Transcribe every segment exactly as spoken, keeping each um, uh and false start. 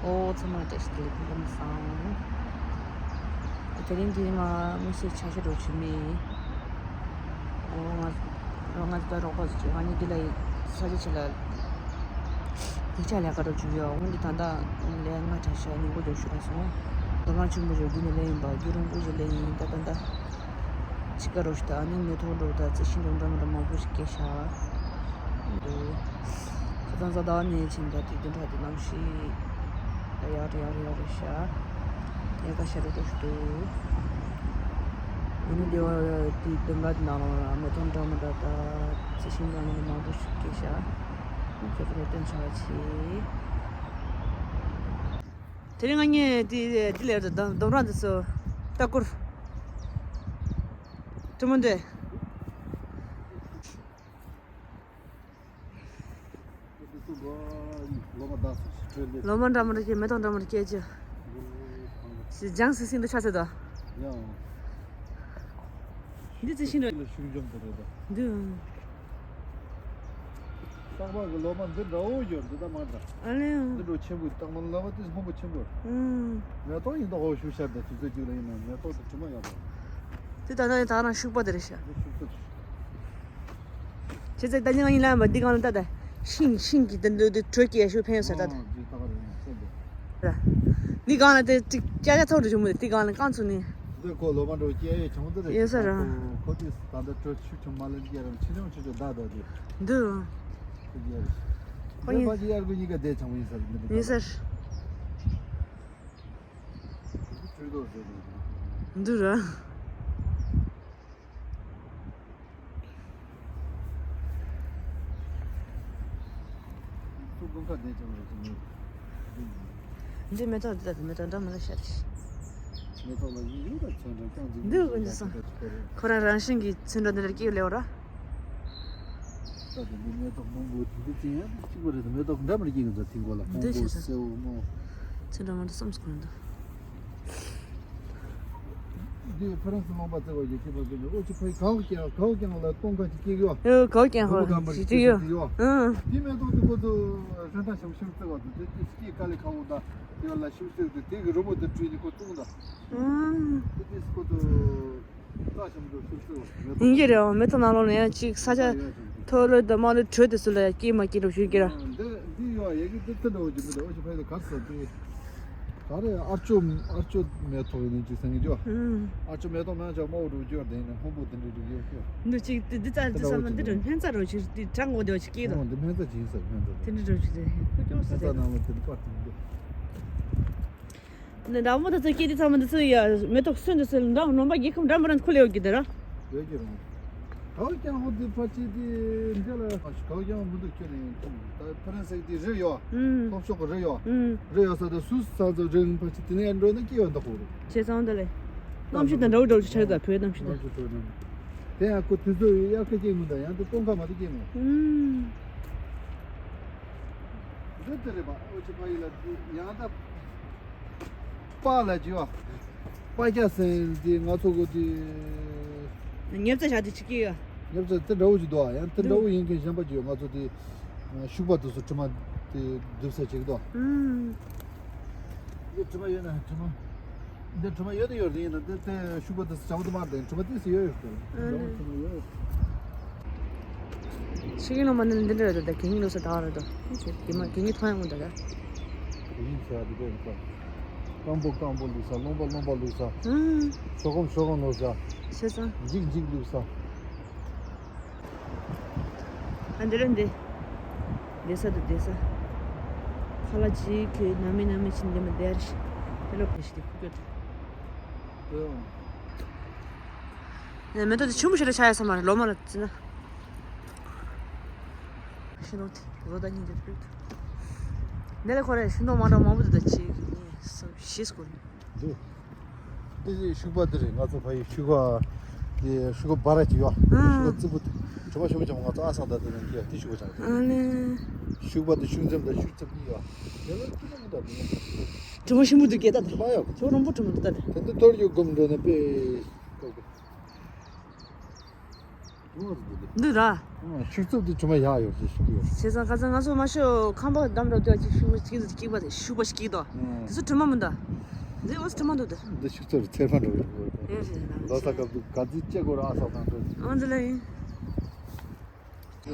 ཨོ་ཚང་མ་བཀྲ་ཤིས་བདེ་ལེགས། སྐུ་ཁམས་བཟང་། དེ་རིང་འདི་ང་དམིགས་བསལ་ཆ་ཤས་འགྲོ་བྱེད་མེད། ཨོ་ང་རང་ང་ད་རོགས་པ་ཚོ་ང་གཉིས་འདི་ལ་ས་ཆ་ཆེ་ལ་ཡིག་ཆ་ལས་ཀ་འགྲོ་བྱེད་ཡོད། འོན་ཏེ་ད་ལྟ་ལས་ང་དྲག་ཤག་ཉིན་གུང་འགྲོ་ཞུ་ར་སོང་། མདོ་སྒང་ཆེན་པོ་ཞིག་འདི་ནས་ལེན་ཡིན་པ་རྒྱུ་རོང་པོ་ཞིག་ལེན་ཡིན། ད་ད་ད་ཅི་ཀ་རོ་ཞིག་ད་ཨ་ནི་མེ་ཏོག་འགྲོ་ད་རྩི་ཤིང་འགྲོ་འདྲ་མི་འདྲ་མང་པོ་ཞིག་སྐྱེས་ཤག་འདུག་ཁ་སང་གཟའ་ཟླ་བ་ནས་ཕྱིན་ད་དེ་བདུན་ཕྲག་དེ་ནང་བཞིན་ད་ཡག་རེད་ཡག་རེད་ཡག་རེད་ཤག་ཡལ་ག་ཤ་རུ་འགྲོ་ཞིག་འདུག་ཨ་ནི་སྡེ་བ་དེ་བདུན་ཕྲག་དེ་ནང་ལ་མེ་ཏོག་འདྲ་མི་འདྲ་ད་རྩི་ཤིང་འདྲ་མི་འདྲ་མང་པོ་ཞིག་སྐྱེས་ཤག་ཁྱོད་ཚོ་ལ་སྟོན་ཆ་བ་ཆེ། དེ་རིང་ང་གཉིས་དེ་དེ་ལས་ར་འདོམ་ར་འདི་ཚོ་ལྟ་སྐོར་ཀྲི་མོ་འདོད། ལོ་མ་འདྲ་མི་འདྲ་སྐྱེས། མེ་ཏོག་འདྲ་མི་འདྲ་སྐྱེས་ཀྱི། སི་ལྗང་སི་སི་འདི་ཆ་ཚད་དོ། འདི་རྩི་ཤིང་འདྲ། འདི། རྟག་པར་གྱི་ལོ་མ་འདི་འདྲ་བོ་ཡོད། འདི་ད་མ་འདྲ། ཨ་ལེ། འདི་འདྲ་ཆེན་པོ་རྟག་མ་ལོ་མ་དེ་སྔོན་པོ་ཆེན་པོ། ཨུམ། མེ་ཏོག་ཡིན་ད་འོ་ཤུགས་ཤར་ད་དུས་ཚོད་གཅིག་ལ་ཡིན་ན་མེ་ཏོག་དེ་དྲི་མ་ཡག་པོ། དེ་ད་ལྟ་ཡིན་ད་རང་ཤུག་པ་དེ་རེད་ཤག་འདི་ཤུགས་ཚད། བྱས་ཙང་ད་ནི་ང་གཉིས་ལ་ཡིན་པ་འདི་སྒང་ལ་ལྟ་ད། ཤིང་ཤིང་གི་དེ་འདྲ་དེ་དྲོད་སྐྱེད་ཤུགས་ཕན་ཡོད་ས་ད་ད། འདི་ལྟ་ག་རེད་ཡང་སེམས་པས། འདི་སྒང་ལ་དེ་ཅིག་སྐྱ་སྐྱ་ཚོགས་འདྲ་བྱུང་མོད་དེ་སྒང་ལ་རྐང་ཚུགས་ནས། འདི་ཁོ་ལོ་མ་འགྲོ་སྐྱེ་ཡས་བྱུང་འདི་རེད། ཡིན་ས་ར། ཁོ་དེ་ད་ལྟ་དྲོད་ཤུགས་ཆུང་མ་ལ་འདི་རང་ཆེ་ཆུང་ཆེ་ཆུང་ད་ད་དེ། འདི། ཁོ་ཡིན། ཁོ་ཡིན། ཕ་ཅི་ཡར་གོ་གཉིས་ཀ་བསྡད་བྱུང་ཡིན་ས་རེད་འདི་འདི་ཡིན་ས་ར། འདི་ཅུས་དོ་ཟེར་འདི་ར། འདི་མེ་ཏོག་འདི་དང་མེ་ཏོག་འདྲ་མི་འདྲ་ཤར་ཏེ། མེ་ཏོག་ལ་ཡིག་ཡོད་ལ་ཚོན་འདྲ་རྐང་འཛིན་འདི་ཀུན་གྱི་སང་། ཁོ་རང་རང་བཞིན་གྱི་ཚོན་འདྲ་འདི་འདྲ་སྐྱེས་ལེ་བ་ར། ད་དེ་འདི་མེ་ཏོག་མང་པོ་འདི་འདི་ཅི་ཡང་གཅིག་པ་རེད། མེ་ཏོག་འདྲ་མི་འདྲ་སྐྱེས་ཀྱི་འདུག་ཐིང་གོ་ལ་འདི་མང་པོ་ཤ་ཚ། སེའུ་མོ། ཚོན་འདྲ་མང་འདྲ་བསམ་སོང་འདུག་འདི་ཧྥ་རན་སི་ལུང་པ་བརྩེ་བ་ཡི་ཁྱད་པར་ཀྱི་ཨོ་ཅི་ཕའི་གའོ་ཀྱང་གའོ་ཀྱང་ལ་སྟོང་ཁ་ཅིག་སྐྱེ་གི་ཡོད། ཨོ་གའོ་ཀྱང་ཧོ་ཞིག་སྐྱེ་གི་ཡོད། ཨང་། དེ་མེ་ཏོག་དེ་ཁོ་ཚོ་རེ་འདྲ་ཞབས་ཞུ་བརྩེ་བ་དེ་དེ་སྐྱེ་དཀའ་ལས་ཁག་པོ་ད་དེ་ལ་ཞབས་ཞུ་དེ་དེ་གི་རི་མོ་དེ་བྲིས་ནས་ཁོ་བཙུགས་ད། ཨང་། དེ་དེ་ཁོ་ཚོ་རྩ་ཞིམ་དུ་ཞིབ་བརྩེ་བ་མེ་ཏོག་ཡིན་གྱི་རེད། མེ་ཏོག་ནང་ལོགས་ནས་ཡང་ཅིག་ས་ཆ་མཐོ་རིས་དང་དམའ་རིས་དྲོད་དེ་ཚོ་ལ་ཡང་སྐྱེས་མ་སྐྱེས་འགྲོ་ཞུ་གི་ར། འདི་འདི་ཡོད་ཡ་གི་འདི་ཚོ་འདྲ་བོ་ཅིག་མི་འདུག་ཨོ་ཅི་ཕ་ཡི་ག་ཚོད་དེ། ག་རེ་ཨར་ཅོ་ཨར་ཅོ་མེ་ཏོག་ཡིན་ཅིག་སེང་གེ་ཅོ། ཨུམ། ཨར་ཅོ་མེ་ཏོག་མང་ཆེ་དམར་པོ་འགྲོ་རྒྱུ་ཡོད་དེ་ཡིན་ན་སྔོན་པོ་དེ་འདྲ་འགྲོ་རྒྱུ་ཡོད་ཀྱི། འདི་ཅིག་འདི་འདི་རྩ་འདི་ཚང་མ་འདི་འདྲ་སྨན་རྩ་འགྲོ་ཞིག་འདི་གྲང་གོ་དེ་བ་ཞིག་སྐྱེས་དང་། འོ་འདི་སྨན་རྩ་ཅིག་ཡིན་ས་སྨན་རྩ་དེ། དེ་འདྲ་འགྲོ་ཞིག་རེད་ཁུ་ཀྱོག་སྨན་རྩ་ནང་ལ་དེ་འདྲ་པར་དེ་འདུག་འདི་འདྲ་མོ་དེ་ཚོ་སྐྱེས་དེ་ཚང་མ་འདི་ཚོ་ཡ་མེ་ཏོག་སོན་དེ་ཚོ་འདྲ་ནོམ་པ་རྒྱལ་ཁབ་འདྲ་མི་འདྲ་ཁུ་ལེ་ཡོད་ཀྱི་དེ་ར། ཡོད་ཀྱི་རེད། གའོ་ཀྱང་ཧོ་དེ་ཕ་ཅི་དེ་འདྲ་ལ་གའོ་ཀྱང་མི་འདུག་ཁྱོད་ནས་ད་ཕ་རན་སི་དེ་རི་ཡོད། ལྷོ་ཕྱོགས་ཀྱི་རི་ཡོད། རི་ཡོད་ས་དེ་སུ་ས་ཚོ་རི་ཕ་ཅི་དེ་ནས་འགྲོ་ན་སྐྱེ་བ་འདུག་ཧོ་རུ། བྱས་ཙང་དེ་ལས། གནམ་གཤིས་དང་འདྲ་བོ་འདྲ་བོ་ཆགས་ད་བོད་གནམ་གཤིས་དང་། གནམ་གཤིས་བོད་གནམ། དེ་ཡང་ཁོ་དུས་ཚོད་དབྱར་ཁ་སྐྱེ་མི་འདུག་ཡང་དེ་སྟོན་ཁ་མ་དེ་སྐྱེ་མི་འདུག་འདི་དེ་རེད་པ། ཨོ་ཅི་ཕ་ཡི་ལ་ཡང་ད། པ་ལ་ཅི་བ། པ་རྒྱ་སེང་དེ་ང་ཚོ་གོ་དེ། ཉེབ་ཙེ་བྱ་དེ་ཅི་སྐྱེ་ཡོད། ཉེབ་ཙེ་དེ་འདྲ་བོ་ཅིག་འདུག་ཨ། ཡང་དེ་འདྲ་བོ་ཡིན་མཁན་གཞན་པ་ཅིག་ཡོད། ང་ཚོ་དེ་ཤུག་པ་དེ་ཚོ་དྲི་མ་དེ་སྒྲིབ་ས་ཅིག་འདུག་ཨ། འདི་དྲི་མ་ཡོད་ན་དྲི་མ། འདི་དྲི་མ་ཡོད་དེ་ཡོད་རེད། ཡིན་ན་འདི་དེ་ཤུག་པ་དེ་ཚོ་བྱ་བ་དེ་མ་རེད། དྲི་མ་དེ་ཚོ་ཡོད་ཡོད་རེད། འདི་དྲི་མ་ཡོད་ཡོད། ཤེས་ཀྱི་ལོ་མ་ནི་འདི་འདྲ་རེད་དོ། ད་གད་སྙིགས་ལོ་ས་ད་རེད་དོ། ཁྱེད་ཀྱི་མ་གད་སྙིགས་མཐོང་ཡང་མི་འདུག་ད། གད་སྙིགས་ཟེར་བ་འདི་འདྲ་ཡིན་ས། སྐམ་པོ་སྐམ་པོ་ལུས་ས། རློན་པ་རློན་པ་ལུས་ས། ཤོག་སྐམ་ཤོག་སྐམ་ལུས་ས། བྱས་ཙང་། འཇིག་འཇིག་ལུས་ས། ཨ་འདི་རེད་འདི། བསྡད་ས་དང་བསྡད་ས། ཁ་ལག་ཅིག་གི་ནང་མི་ནང་མི་ཕྱིན་འདི་མི་བསྡད་རེད། དེ་ལོ་བེ་ཤི་དེ་ཁུག་ཀྱོ་དེ། ཡ། མེ་ཏོག་དེ་ཆུང་བོ་ཞིག་ལ་ཆགས་ཡ་ས་མ་རེད། ལོ་མ་ལ་བརྩིས་ན། ཤིང་སྡོང་དེ་ལོ་ཟླ་གཉིས་འདིར་ཕུལ་འདུག་འདི་ལ་ཁོ་རེ་ཤིང་སྡོང་མ་འདྲ་མང་པོ་འདུག་ད་ཅིག་གཉིས་གསུམ་བཞི་སྐོར་འདུག་འདི་ཤུག་པ་འདི་རེད། ང་ཚོ་ཕ་ཡི་ཤུག་པ་འདི་ཤུག་པ་འབར་ཅིག་ཡོད། ཤུག་པ་རྩིག་པོ་དེ་གྲོ་མ་ཤུག་པ་ཅང་ང་ཚོ་ཨ་སང་ད་དེ་ནང་གི་དེ་ཤུག་པ་ཅང་དེ། ཨ་ནི། ཤུག་པ་དེ་ཤུག་འཛེམ་དང་ཤུག་རྩིག་པོ་ཡོད། དེ་ལ་ཁྱི་ལ་མི་འདྲ་འདུག་གྲོ་མ་ཞིམ་པོ་འདུག་སྐད་ད་དེ། མ་ཡོད། ཁྱོད་རོང་པོ་གྲོ་མ་འདུག་ད་དེ། དེ་འདི་ཐོར་རྒྱུ་སྒོམ་འགྲོ་ནས་པེ། འདི་ར། ཆུ་ཚོད་དེ་གྲིབ་མ་ཡག་ཡོད་ཅེས་ཤུགས་ཡོད། བྱས་ཙང་ཁ་སང་ང་ཚོ་མ་ཤོད་ཁང་པ་བསྡམས་རོགས་དེ་ཅིག་ཤུགས་པ་ཅིག་ཅིག་པ་དེ་ཤུགས་པ་ཞིག་གིས་དོ། དེ་ཚོ་གྲིབ་མ་མི་འདུག་འདི་འོ་ཚོ་གྲིབ་མ་འདུག་དེ། འདི་ཆུ་ཚོད་ཚེར་ཕན་འགྲོ་གི་རེད། ལོ་ས་སྐབས་དུ་ག་ཚོད་ཅེ་གོ་ར་ཨ་ས་དང་འདྲ། ཨང་འདི་ལ་ཡིན།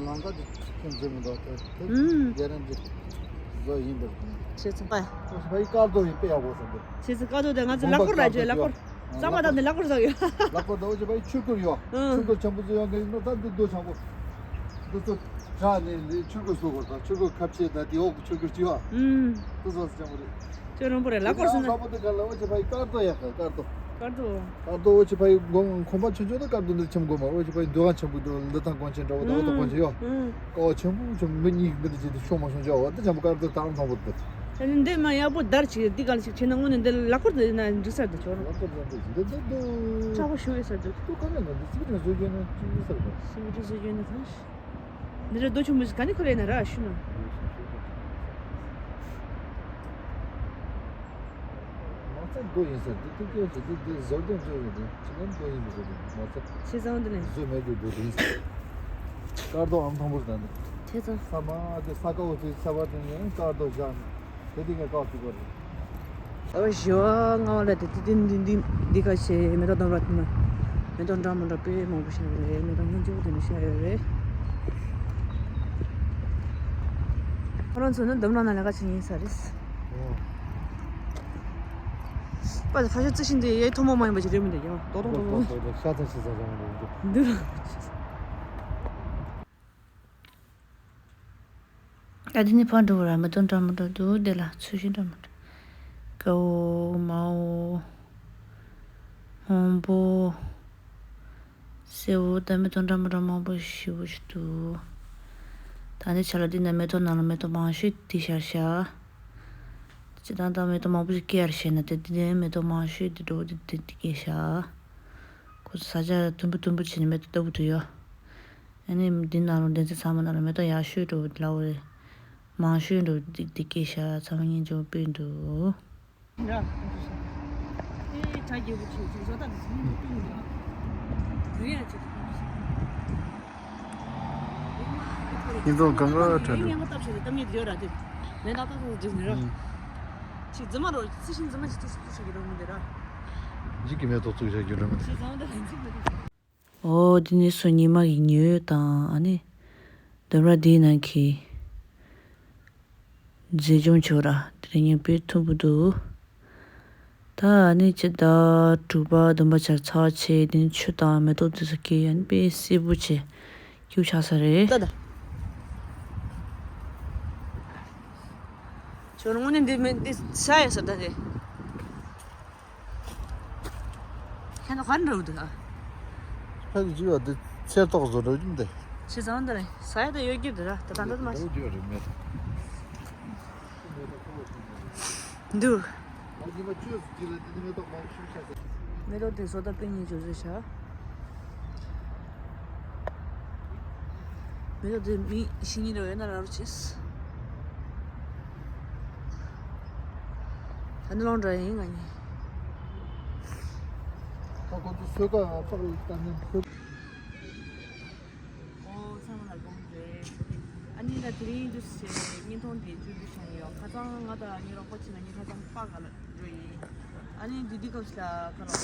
ལང་ཀ་དེ་ཁྱོད་འཛུལ་མི་འདུག་དེ་དེ་རྒྱ་རན་གྱི་བཟོ་ཡིན་པར། བྱས་ཙང་པ། ཁོ་ས་ཕ་ཡི་དཀར་རྡོ་ཡིན་པས་ཡག་པོ་ཟེར་འདུག་བྱས་ཙང་དཀར་རྡོ་དེ་ང་ཚོ་ལག་པར་ར་བརྗོད་ལག་པར། གཙང་མ་དང་ནི་ལག་པར་ཟ་གི་ཡོད། ལག་པར་དང་འོ་ཅེ་ཕ་ཡི་ཆོས་སྐོར་ཡོད། ཆོས་སྐོར་ཆེན་པོ་ཚོ་ཡོང་གི་ཡིན་ནོ་ད་འདི་རྡོ་ཆེན་པོ། འདི་ཚོ་བྲག་ནས་ཆོས་སྐོར་སོགས་སྐོར་དང་ཆོས་སྐོར་ཁ་ཕྱེ་དང་དེ་འོག་གི་ཆོས་སྐོར་ཅི་ཡོད། འདི་ཚོ་ཆེན་པོ་རེད། ཁྱོད་རང་པོ་རེད་ལ་སྐོར་སོང་ན། ལ་པོ་དེ་ག་ལ་འོ་ཅེ་ཕ་ཡི་དཀར་རྡོ་ཡག་ག་དཀར་རྡོ། དཀར་རྡོ། དཀར་རྡོ་འོ་ཅེ་ཕ་ཡི་དགོན་ཁོམ་པ་ཆུང་ཆུང་ན་དཀར་རྡོ་འདི་ཆེན་པོ་དགོན་པ་འོ་ཅེ་ཕ་ཡི་འདུ་ཁང་ཆེན་པོ་འདུ་འདི་ཐང་དགོན་ཆེན་འདྲ་བོ་ད་འོ་ད་དགོན་ཆེན་ཡོད། ཀ་བ་ཆེན་པོ་ཆེན་པོ་མི་གཉིས་འདི་འདྲ་བྱས་ཏེ་ཤོག་མ་སོང་ཅོག་འོ་དེ་ཆེན་པོ་དཀར་རྡོ་དང་ཐང་པོ་འདི། ད་ནི་འདི་མ་ཡག་པོ་དར་ཅིག་འདི་ག་ལ་ཞིག་བྱས་ན་དངོས་གནས་འདི་ལ་སྐོར་འདི་ན་འགྲིག་ས་འདི་ཆོག་ར། ལ་སྐོར་འདི་འདི་འདི་འདི། ཁྲ་བོ་ཞུ་ཡོད་ས་འདི། ཏུ་ཀ་མེད་ན་འདི་སི་པི་ཏི་བཟོ་རྒྱུ་ན་ཅི་ཡིན་ས་རེད། སི་མི་ཏི་བཟོ་རྒྱུ་ན་ཁ་ཤས། འདི་ར་རྡོ་ཆུང་མོ་ཞིག་ག་ནས་ཁོ་ལས་ན་ར་ཞུ་ན། མ་རྩ་རྡོ་ཡིན་ས་འདི་ཏུ་ཀེ་ཅི་འདི་འདི་བཟོ་རྒྱུ་བཟོ་རྒྱུ་འདི་ཅི་ལམ་རྡོ་ཡིན་མི་བཟོ་རྒྱུ་མ་རྩ། བྱས་ཙང་འདི་ནས། བཟོ་མེད་རྒྱུ་རྡོ་རེད། དཀར་རྡོ་ཨང་དང་པོར་ད་འདི། བྱས་ཙང་། ས་མ་དེ་ས་ཀ་འོ་ཚོའི་ཚ་བ་དེ་ནས་དཀར་རྡོ་བཞག་ནས་དེ་དེ་ངས་བཀག་ཐུབ་པ་རེད། ཨོ་བཞི་བ་ལྔ་བ་ལ་དེ་དེ་དེ་འདི་འདི་འདི་ཁ་ཤས་མེ་ཏོག་སྡོམ་ར་དེ་ན། མེ་ཏོག་འདྲ་མི་འདྲ་དཔེ་མང་པོ་ཞིག་རེད། མེ་ཏོག་སྔོན་འཇུག་དེ་ནས་ཤར་ཡོད་རེད། ཁོ་རང་ཚོ་ནི་སྡོམ་ར་ནང་ལས་ཀ་བྱེད་མཁན་ས་རེད། ཨོ། པ་དེ་ཁ་ཤས་རྩི་ཤིང་དེ་ཡའི་ཐོག་མ་མ་ཡིན་པ་ཞིག་རེད་མི་འདུག་ཡང་ཏོག་ཏོག་ཏོག་ཏོག་ཤ་ཚ་ཤི་ཚ་ཚ་མ་རེད་འདུག་འདི་ར། ཨ་དེ་ནི་ཕར་འགྲོ་བ་ར་མེ་ཏོག་འདྲ་མི་འདྲ་འདུག་དེ་ལ་ཚོས་གཞི་འདྲ་མི་འདྲ། དཀར་པོ། དམར་པོ། སྔོན་པོ། སེར་པོ་དང་མེ་ཏོག་འདྲ་མི་འདྲ་མང་པོ་ཞེ་པོ་ཞིག་འདུག་ད་ནི་ཆ་ལ་འདི་ན་མེ་ཏོག་ནང་ལ་མེ་ཏོག་མང་ཤོས་འདི་ཤར་ཤག་སྤྱིར་བཏང་ད་མེ་ཏོག་མང་པོ་ཞིག་སྐྱེ་ཡར་བཤད་ན་དེ་འདི་ནས་མེ་ཏོག་མང་ཤོས་འདི་འགྲོ་འདི་འདི་འདི་སྐྱེ་ཤག་ཁོ་ཚོ་ས་ཆ་དུམ་བུ་དུམ་བུ་བྱས་ནས་མེ་ཏོག་ལྟ་བུ་འདུག་ཡོད། ཨ་ནི་འདི་ནང་ལོགས་འདི་ཚོ་ཚང་མ་ནང་ལ་མེ་ཏོག་ཡག་ཤོས་འགྲོ་འདི་ལ་འོ་རེད། མང་ཤོས་འགྲོ་འདི་འདི་སྐྱེ་ཤག་ཚང་མ་སྙིང་རྗེ་པོ་དཔེ་འདུག་ཡ། ཨེ་གྲ་རྒྱས་པོ་ཆེ་ཆེ་བཟོ་ལྟ་འདི་ཚོ་མི་སྤུན་འདུག་ཨ། བོད་ཡ་ཆེ་ཆེ། ཡིན་ཙང་གང་ག་གྲ་འགྲོ། ངན་པ་སྟབས་ཆེ་རེད་གཏམ་ངན་འདི་ཡོད་ར་དེ། ལན་ཏག་ཏག་ཏག་འགྲིག་ནི་ར། ཨང་། ཅིག་རྫི་མ་རོ་རྩི་ཤིང་རྫི་མ་ཅིག་ཏུ་སུ་ཏུ་ཆགས་ཀྱི་རོ་མི་འདི་ར། འཇིག་གི་མེ་ཏོག་བཙུགས་བཞག་རྒྱུ་ར་མི་འདི། ཅིག་རྫི་མ་འདི་ལན་འཇིག་མི་འདུག་འོ་འདི་ནི་སོ་ཉི་མ་གི་ཉི་འོད་དང་ཨ་ནི། ལྡུམ་ར་འདིའི་ནང་གི་མཛེས་ལྗོངས་ཆེ་བ་ར་དེ་རིང་ངས་དཔེ་མཐོན་པོ་འདུག་ད་ཨ་ནི་ཕྱི་ཟླ་དྲུག་པ་བདུན་པ་ཆར་ཚ་བ་ཆེ་དེ་ནི་ཆུ་དང་མེ་ཏོག་འདི་ཚོ་སྐྱེ་ཡ་ནི་དཔེ་སེར་པོ་ཆེ་སྐྱིད་པོ་ཆགས་ས་རེད། ད་ད། ཁྱོད་དངོས་གནས་འདི་མེད་འདི་ས་ཡ་ས་ད་དེ། ཁྱེད་ཚོ་ག་འགྲོ་འདུག་ཨ། ཕ་གི་ཅི་ཡོད་དེ་ཚེ་ཏོག་བཟོ་འགྲོ་གི་འདི། ཆེ་ཚང་འདི་རེད་ས་ཡ་ད་ཡོད་རྒྱུ་འདི་ར་ད་ད་འདི་མ་ཤེས། ཡོད་རེད་མེད། འདུག་ཨ་ཉི་མ་བཅུ་ཟིན་ལ་འདི་མེ་ཏོག་མང་ཤོས་ཤ་ཟ། མེ་ཏོག་དེ་བཟོ་ལྟ་དཔེ་ཉེ་ཆུང་བཟོས་ཤག་མེ་ཏོག་དེ་མི་ཤི་ཉིན་རེ་ཡོད་ན་ར་རུ་ཆེས། ད་ནི་ལོང་འདྲ་ཡིན་ང་གཉིས། ད་ཁོ་ཚོ་སོས་ཀ་ཕག་ལ་བཏང་ནས་ཁོ། ཨོ་ཚང་མ་ལ་དགོངས་རེད། ཨ་ནི་ད་དེ་རིང་འདུག་སེ་བརྙན་ཐུང་དེ་བཅུད་བསྡུས་བྱུང་ཡོད་ཁ་སང་ང་དང་ངའི་རོགས་པ་ཆེ་ང་གཉིས་ཁ་སང་པག་ག་ལ་འགྲོ་ཡིན། ཨ་ནི་འདི་འདི་སྐབས་ལ་ཁ་རོག་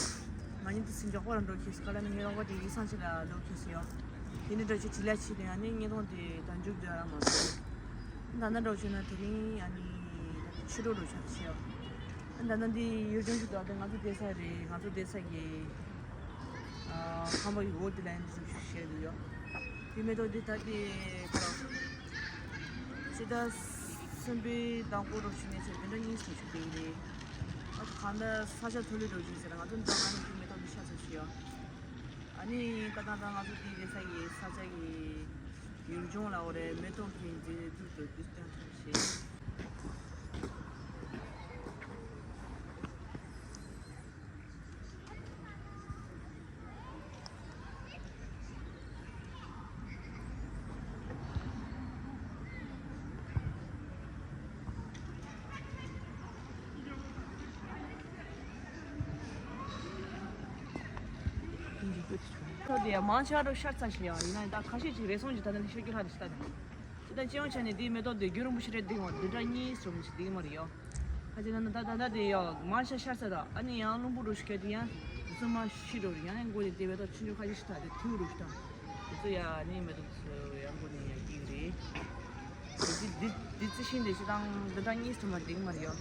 ང་གཉིས་དེ་སི་མགྱོགས་པོ་ལ་འགྲོ་ཁེལ་སི་ཀ་ལ་ནི་ངའི་རོགས་པ་དེ་ཡིག་ཚང་ཆེ་ལ་འགྲོ་ཁེལ་སི་ཡོད། དེ་ནི་འགྲོ་ཆེ་དྲི་ལ་ཆེ་དེ་ཨ་ནི་བརྙན་ཐུང་དེ་ད་མཇུག་བསྡུ་ཡ་མ་རེད། ད་ནི་འགྲོ་ཆེ་ན་དེ་རིང་ཨ་ནི་ད་ཆུ་འགྲོ་འགྲོ་ཆ་ཆེ་ཡོད། ད་ནི་འདི་ཡུལ་ལྗོངས་ཤིག་ཏུ་ཨ་ད་ང་ཚོ་བསྡད་ས་རེད་ང་ཚོ་བསྡད་ས་གི་ཁང་པ་ཡི་འོག་དེ་ལ་ཡིན་འདུག་བཤད་འདུག་ཡོད། དེ་མེ་ཏོག་འདི་ད་དེ་ཁོ་རང་ཕྱི་ཟླ་གསུམ་པའི་ཟླ་མགོ་རོ་ཞིག་ནས་ཚེ་བདུན་ཕྲག་གཉིས་སུ་ཆུ་དེ་ཡིན་རེད། ཨ་གང་ལྟར་ས་ཆ་ཐོ་ལི་འགྲོ་བཞིན་ཟེར་ང་ཚོ་འདི་ད་ང་ནི་དེ་མེ་ཏོག་འདི་ཤ་ཚ་ཞིག་ཡོད། ཨ་ནི་ད་ད་ད་ང་ཚོ་དེ་རེ་ས་ཡི་ས་ཆ་ཡི་ཡུལ་ལྗོངས་ལ་འོ་རེད་མེ་ཏོག་གི་མཛེས་སྡུག་ཏུ་དུས་སྟོན་ཐུབ་ཞེས། དེ་ཡང་མང་ཆེ་བ་ཤར་ཚར་ཤག་ཡ། ཡིན་ན་ད་ཁ་ཤས་ཅིག་རེ་ཟུང་ཅིག་ད་ལྟ་ནས་ཤོད་རྒྱུ་ལྷག་དེ་ཤི་ད་དེ། དེ་ད་སྤྱི་ཡོངས་ཆ་ནས་དེའི་མེ་ཏོག་དེ་རྒྱུན་རིང་པོ་ཞིག་རེད་འདུག་མ་འདི་འདྲ་གཉིས་སོ་མི་ཞིག་འདུག་མ་རེད་ཡ། ཁ་ཅིག་ན་ན་ད་ད་ད་དེ་ཡ་མང་ཆེ་ཤར་ཚར་ད། ཨ་ནི་ཡང་རླུང་བུ་འགྲོ་ཞིག་ག་དེ་ཡང་དེ་ཚོ་མ་ཤི་འགྲོ་རེད། ཡང་ནས་མགོ་ནས་དེ་མེ་ཏོག་ཆུང་ཆུང་ཁ་ཅིག་ཤི་ད་དེ་ཐིའུ་འགྲོ་ཞིག་ད། དེ་ཚོ་ཡ་ནི་མེ་ཏོག་ཚོ་ཡང་མགོ་ནས་ཡ་སྐྱེ་གི་རེད། འདི་འདི་འདི་རྩི་ཤིང་འདི་ཅི་དང་འདི་འདྲ་གཉིས་སུ་མ་འགྲིག་མ་རེད་ཡ།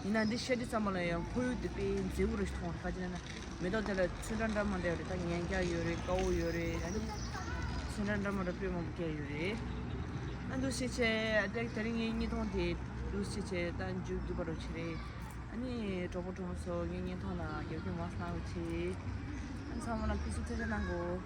ཡིན་ན་འདི་ཤ་འདི་ཚང་མ་ལ་ཡང་ཁོར་ཡུག་འདི་དཔེ་མཛེས་པོ་རེ་ཞིག་མཐོང་རེད། ག་ཅི་ན་ན་མེ་ཏོག་དེ་ལ་ཚོན་ཁྲ་འདྲ་མ་འདྲ་ཡོད་རེད། ད་ངན་སྐྱག་ཡོད་རེད། དཀར་པོ་ཡོད་རེད། ཨ་ནི་ཚོན་ཁྲ་འདྲ་མ་འདྲ་དཔེ་མང་པོ་སྐྱེ་ཡོད་རེད། ཨ་འདུག་སེ་བྱས་ཨ་དེ་དེ་རིང་ངའི་བརྙན་ཐུང་དེ་འདུག་སེ་བྱས་ད་མཇུག་བསྡུ་བ་རོགས་བྱེད་རེད། ཨ་ནི་གྲོགས་པོ་གྲོགས་མོ་ཚོ་ངའི་བརྙན་ཐུང་ལ་རྒྱབ་སྐྱོར་མང་ཙམ་གནང་རོགས་བྱེད། ཨ་ནི་ཚང་མ་ལ་ཕུན་སུམ་ཚོགས་པ་གནང་གོ།